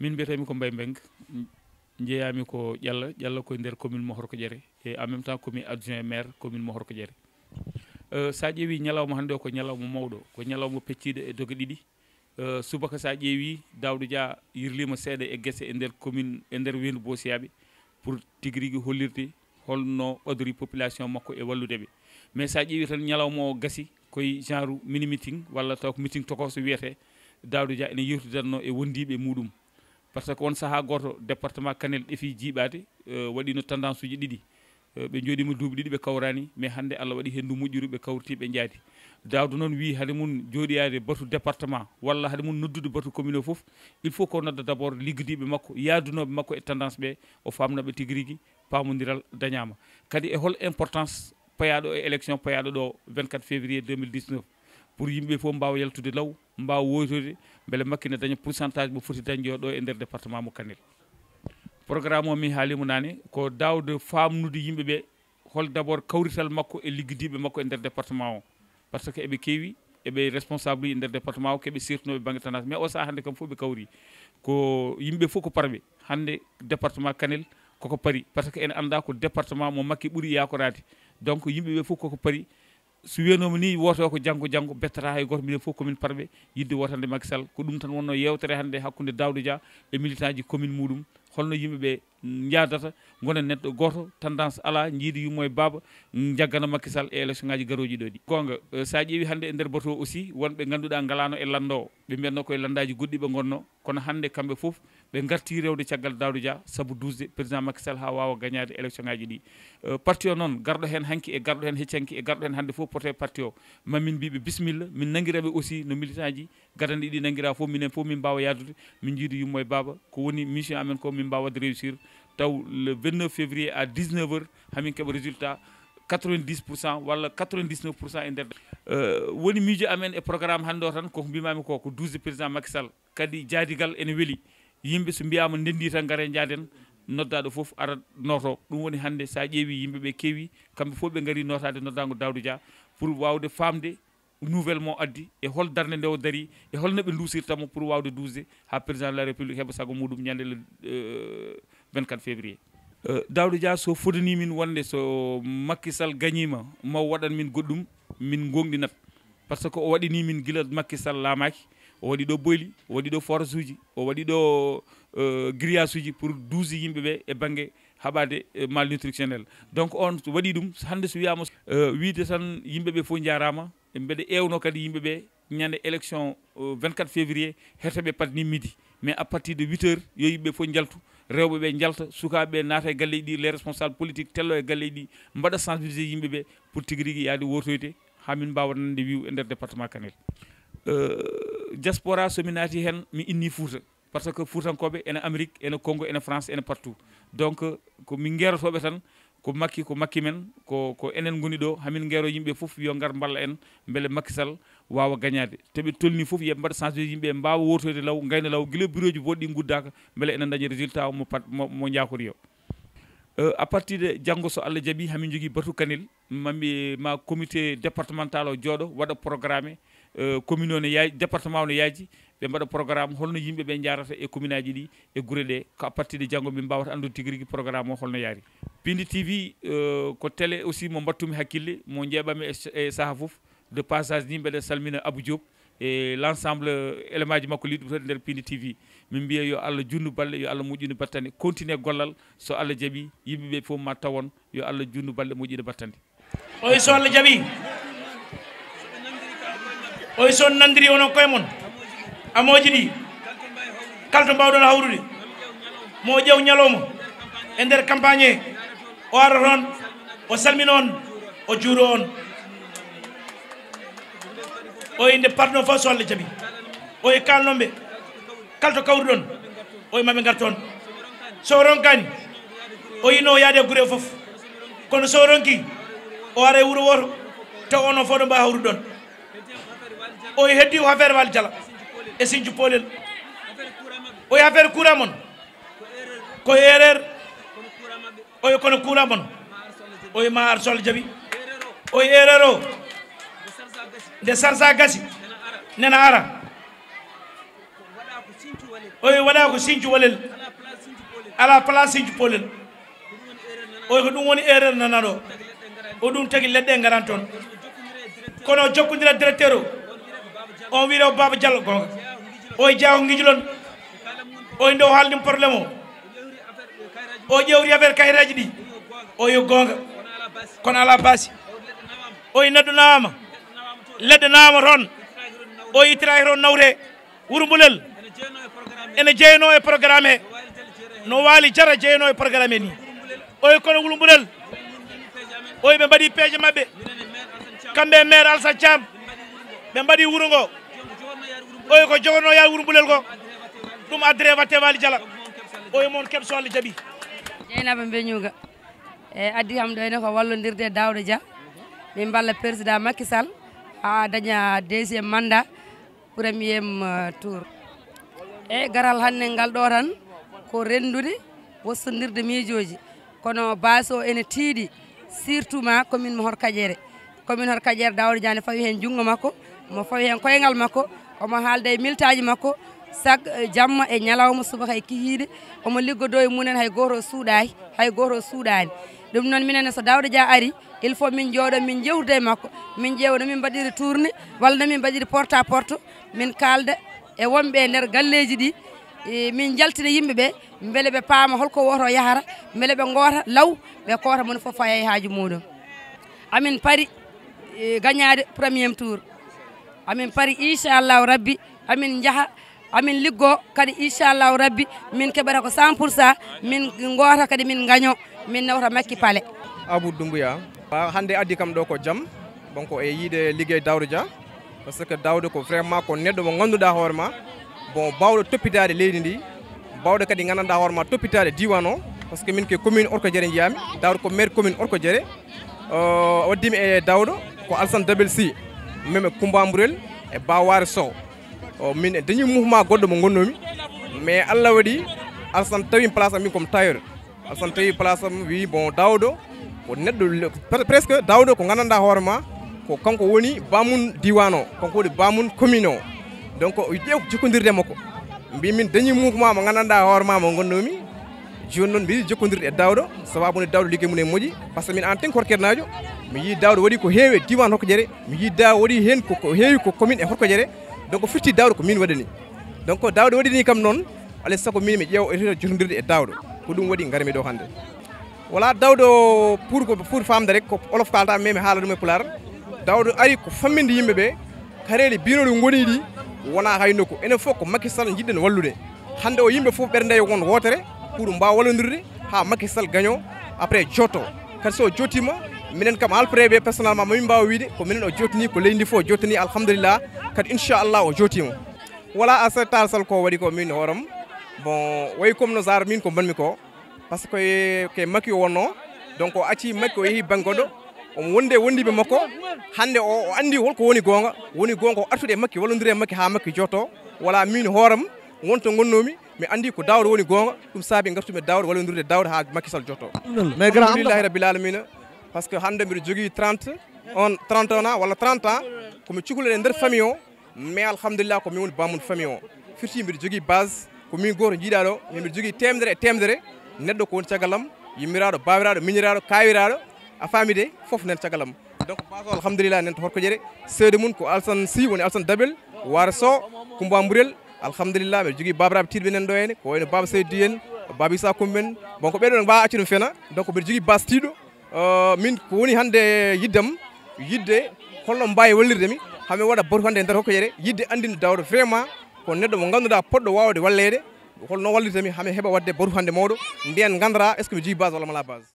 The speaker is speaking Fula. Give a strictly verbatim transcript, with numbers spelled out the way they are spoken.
Min mbiyetee-mi ko Mbaye Mbengue, njeyaa-mi ko Ƴalla, Ƴalla ko e nder commune mo Horko Ƴere, e en même temps ko mi adjoint maire commune mo Horko Ƴere. Eh, so a ƴeewii ñalawma hannde o ko ñalawma mawɗo, ko ñalawma pecciiɗo e doge ɗiɗi. Eh, subaka so a ƴeewii, Daouda Dia yirliima seeɗa e gese e nder commune, e nder weendu Boosiyaaɓe, pour tigi rigi hollirde holno ɓadori population makko e wallude ɓe. Mais so a ƴeewii tan ñalawma o gasi koye genre mini meeting walla taw ko meeting tokooso wiyetee, Daouda Dia ene yewtidatnoo e wondiiɓe muɗum. Par ce que on sahaa gooto, département Kanel ɗefi jiiɓaade, eh, waɗiino tendance uji ɗiɗi. Eh, ɓe njooɗiima duuɓi ɗiɗi, ɓe kawraani, mais hannde Allah waɗi henndu moƴƴuru, ɓe kawriti, ɓe njaadi. Daouda noon wii, hade mum jooɗiyaade batu département, walla hade mum noddude batu commune o fof, il faut ko nodda d'abord liggidiiɓe makko, yaadunooɓe makko e tendance ɓe, o faamna ɓe tigi rigi, paamondiral dañaama. Kadi e hol importance payaaɗo e élection payaaɗo ɗo vingt-quatre février deux mille dix-neuf, pour yimɓe fof mbaawa yaltude law, mbaawa woytoyde, mbele Makki ne daña pourcentage mo foti dañde o ɗo e nder département mo Kanel. Programme o, mi haali mo naane, ko Daouda faamnude yimɓe ɓe hol d'abord kawrital makko e liggidiiɓe makko e nder département o. Par ce que eɓe keewi, eɓe responsable uji e nder département o, keɓe sirtunooɓe bannge tendance. Mais o sahaa hannde kam fof ɓe kawri. Ko yimɓe fof ko parɓe. Hannde département Kanel koko pari. Par ce que en anndaa ko département mo Makki ɓuri yaakoraade. Donc yimɓe ɓe fof koko pari. So wiyanooma ni wooto ko janngo, janngo bettata hay gooto, minen fof komin parɓe yiɗde wootande Macky Sall. Ko ɗum tan wonnoo yeewtere hannde hakkunde Daouda Dia e militant ji commune muɗum. Holno yimɓe ɓe njaadata, ngona neɗɗo gooto, tendance alaa, njiidi yummo e baaba, njaggana Macky Sall e élection ngaji garooji ɗo ɗi. Goonga, eh, so a ƴeewi hannde e nder bato o aussi, wonɓe ngannduɗaa ngalaano e lanndo o, ɓe mbiyatno koye lanndaaji goɗɗi ɓe ngonno, kono hannde kamɓe fof ɓe ngarti rewde caggal Daouda Dia sabu duusde président Macky Sall haa waawa gañaade élection ngaji ɗi. Eh, parti o noon, garɗo heen hanki e garɗo heen hecci hanki e garɗo heen hannde fof poto e parti o. Ma min mbiɓe bisimilla, min nanngira ɓe aussi no militant ji gadande ɗi nanngira fof, minen fof min mbaawa yaadude, min njiida yummo e baaba, ko woni mission amen ko min mbaawa waɗde réussir, taw le vingt-neuf février à dix-neuf heures, hamin keɓa résultat quatre-vingt-dix pour cent walla quatre-vingt-dix-neuf pour cent e nder. Eh, woni miijo amen e programme hannde o tan, koko mbimami ko, ko duusde président Macky Sall. Kadi jaadigal ene weli. Yimɓe so mbiyaama ndenndi tan, ngare njaaden, noddaaɗo fof ara nooto. Ɗum woni hannde so a ƴeewi yimɓe ɓe keewi, kamɓe fof ɓe ngari nootaade noddaango Daouda Dia pour waawde faamde nouvelle mo addi e hol darnde nde o dari e hol no ɓe nduusirta mo pour waawde duusde haa président de la République heɓa sago muɗum ñande le, eh, vingt-quatre février. Eh, Daouda Dia so fodani min wonde so Macky Sall gañiima ma o waɗan min goɗɗum, min ngoongɗinat. Par ce que o waɗi ni min gila Macky Sall laamaaki, o waɗi ɗo boyli, o waɗi ɗo forage uji, o waɗi ɗo, eh, grillage uji pour duusde yimɓe ɓe e bannge haɓaade, eh, malnutritionnel. Donc on waɗi ɗum, hannde so wiyaama, eh, wiide tan yimɓe ɓe fof njaaraama, mbeɗa eewno kadi yimɓe ɓe ñande élection, eh, vingt-quatre février, heto ɓe pat ni midi. Mais à partir de huit heures, yo yimɓe fof njaltu, rewɓe ɓe njalta, sukaaɓe ɓe naata e galleeji ɗi, les responsables politiques tello e galleeji ɗi, mbaɗa sensibiliser yimɓe ɓe pour tigi rigi yaade wotoyde, haa min mbaawa nande wiw e nder département Kanel. Eh, diaspora, so mi naati heen, mi inni Fuuta. Par ce que Fuutankooɓe ene Amérique, ene Congo, ene France, ene partout. Donc, ko min ngeerotooɓe tan, ko Makki, ko Makki men, ko, ko enen ngoni ɗo, hamin ngeero yimɓe fof yo ngar mballa en, mbele Macky Sall waawa gañaade. To ɓe tolni fof, yo ɓe mbaɗa sensibiliser yimɓe, mbaawa wotoyde law, ngayna law, gila bureau ji woɗɗi nguddaaka, mbele enen daña résultat mo pat, mo, mo njaakori o. Eh, à partir de janngo, so Allah jaɓi, hamin jogii batu Kanel, ma mi, ma comité départemental o jooɗo, waɗa programme, eh, commune o ne yaaji, département o ne yaaji, ɓe mbaɗa programme holno yimɓe ɓe njaarata e commune aji ɗi, e gure ɗe, ko à partir de janngo min mbaawata anndude tigi rigi programme o holno yaari. Pindi T V, eh, ko télé aussi mo mbattumi hakkille, mo njeeɓami e, e saha fof, de passage ni mbeɗa salmina Abou Diop e l'ensemble élément ji makko liɗɗi to nder Pindi T V. Min mbiya yo Allah junndu balɗe, yo Allah moƴƴinu battane, continue gollal, so Allah jaɓi yimɓe ɓe fof ma tawon, yo Allah junndu balɗe, moƴƴina battane. Oy so Allah jaɓi, oy so on nanndiri onon koye mon, amooji ɗi, kala to mbaawɗon hawrude, mo ƴeew ñalawma e nder campagne he, o ara toon, o salmina on, o juuro on. Oy nde parno fof so Allah jaɓi, oy kaalnon ɓe, kala to kawruɗon, oy maɓe ngar toon. So o ronkani, o yino yaade gure fof, kono so o ronki, o ara e wuro wooto, taw onon fof ɗo mbaawa hawrude ɗon. Oy heddi ko affaire Waly Diala e Sinthiou Polel. Oy affaire courant mon, ko erreur. Oy kono courant mon, oy ma ar so Allah jaɓi. Oy erreur o, nde sarsa gasi, nena ara. O wi waɗa ko Sinthiou Walel, ala place Sinthiou Polel. O wi ko ɗum woni erreur nanaɗo. O ɗum tagi leɗɗe ngaran toon. Kono o jokkondira directeur o, on wiide o Baba Diallo, goonga. O jeyaa ko ngijlon. O wi nde o haalni problème o, o ƴeewri affaire kayitaaji ɗi. O wi goonga, kono ala baasi. O wi neɗɗo nawama, leɗɗe nawama toon. O wi ittiraaki toon nawre. Wuro Mbulel ene jeynoo e programme he, no Waali Jara jeynoo e programme he ni. O wi kono Wuro Mbulel, o wi ɓe mbaɗi peeje maɓɓe, kamɓe e maire Alassane Thiam, ɓe mbaɗi wuro ngo. O wi ko jogono yaade Wuro Mbulel ko, ɗum addere watte Waali Jara. O wi mon keɓ so Allah jaɓi. Jeynaba Mbeñuga, e addi kam ɗo ene ko wallondirde e Daouda Dia, min mballa président Macky Sall haa daña deuxième mandat, premier, euh, tour. E garal hannde ngal ɗo tan ko renndude, wostondirde miijooji. Kono base o ene tiiɗi, surtout ma commune mo Horkadiéré. Commune Horkadiéré, Daouda Dia ne fawi heen junngo makko, mo fawi heen koyngal makko, omo haalda e miltaaji makko, sag, eh, jamma e ñalawma, subaka e kihiiɗe, omo liggodoo e mumen, hay gooto suuɗaani, hay gooto suuɗaani. Ɗum noon, minen ne, so Daouda Dia ari, il faut min njooɗo, min njewtida e makko, min ƴeewa no min mbaɗiri tournée, walla no min mbaɗiri porte à porte, min kaalda e wonɓe e nder galleeji ɗi, e min njaltina yimɓe ɓe, mbele ɓe paama holko woto yahata, mbele ɓe ngoota law, ɓe koota, moni fof faya e haaju muɗum. Amin pari, e, gañaade premier tour. Amin pari, inchallahu rabbi, amin njaha, amin liggo kadi, inchallahu rabbi, min keɓata ko cent pour cent, min ngoota kadi, min ngaño, min nawta Makki Pale. Abou Doumbouya. Wa-, hannde addi kam ɗo ko jam, bon, ko e yiide liggey Daouda Dia, parce que Daouda ko vraiment ko neɗɗo mo ngannduɗaa hoore ma, bon, baawɗo toppitaade leydi ndi, baawɗo kadi nganndanɗaa hoore ma toppitaade diiwaan o, parce que min ke commune Horkadiéré njiyami, Daouda ko maire commune Horkadiéré. O waddimi e Daouda ko Alassane Dabel Sy, même Coumba Mbourel e Ba Waare Sow. O, min e dañi mouvement goɗɗo mo ngonnomi, mais Allah waɗi Alassane tawi place am min comme tailleur. Alassane tawi place am, wi, bon, Daouda ko neɗɗo le-, pre-, presque Daouda ko nganndanɗaa hoore ma, ko kanko woni baamun diiwaan o, kanko woni baamun commune o. Donc, o yiɗi ko jokkondirde e makko. Mbi min dañi mouvement mo nganndanɗaa hoore ma mo ngonnomi. Jooni noon, mbi yiɗi jokkondirde e Daouda, sababu nde Daouda liggey mum e moƴƴi, parce que min en tant que Horkadiérénaajo, mi yii Daouda waɗi ko heewi e diiwaan Horkadiéré, mi yii Daouda waɗi heen ko, ko heewi ko commune e Horkadiéré. Donc, firti Daouda ko min waɗani. Donc, Daouda waɗi ni kam noon, alay sago min mi ƴeewa e jotondirde e Daouda. Ko ɗum waɗi ngarmi ɗo hannde. Wala Daouda pour ko, pour famde rek, ko Wolof kalta, mais mi haala ɗum e Pulaar. Daouda ari ko famminde yimɓe ɓe, kareeli biinoɗi ngoni ɗi, wona hay nokku. Enen fof ko Macky Sall njiɗɗen wallude. Hannde o yimɓe fof ɓernde won wootere, pour mbaawa wallondirde haa Macky Sall gaño, après jooto. Kadi so o jootiima, minen kam halpre ɓe personnellement, mamin mbaawa wiide ko minen o jootini, ko leydi ndi fof o jootini, alhamdulillah. Kadi inchallah o jootiima. Wala Aissata Tall Sall ko waɗi ko min hooram. Bon, wayi comme no genre min ko mbanmi ko. Parce que ke Macky o wonnoo, donc o acci Macky o yehi bannge goɗɗo, omo wondi e wondiiɓe makko. Hannde o, o anndi holko woni goonga, woni goonga o artude e Macky, wallondire e Macky haa Macky jooto. Wala min hooram won to ngonnoomi, mi anndi ko Daouda woni goonga, ɗum saabi ngartumi e Daouda, wallondirde e Daouda haa Macky Sall jooto. Mais grand, alhamdulillahi rabbil alamina, parce que hannde mbiɗo jogii trente, on, trente et un ans walla trente ans, ko mi cukalel e nder famille o. Mais alhamdulillah, ko min woni baamun famille o. Firti mbiɗo jogii base, ko min gooto njiiɗaa ɗo, mais mbiɗo jogii teemedere e teemedere neɗɗo ko woni caggal am, yummiraaɗo, baabiraaɗo, miñiraaɗo, kaawiraaɗo, a faami de, fof nen caggal am. Donc, base o, alhamdulillah, nen to Horkodiéré, seede mum ko Alassane Sy, woni Alassane Dabel, Waare Sow, Coumba Mbourel, alhamdulillah, mbiɗo jogii baabiraaɓe tiiɗɓe nen ɗo henne, ko wayno Baaba Seydou en, Baaba Issa Koumba en. Bon, ko ɓeɗon mbaawa accude mi feena, donc mbiɗo jogii base tiiɗo. Euh, min ko woni hannde yiddam, yidde holno mbaawi wallirde mi, haa mi waɗa batu hannde e nder Horkodiéré, yidde anndinde Daouda vraiment ko neɗɗo mo ngannduɗaa poɗɗo waawde walleede, holno wallirta mi haa mi heɓa waɗde batu hannde mawɗo, ndeen nganndaraa est-ce que mi jogii base walla mi alaa base.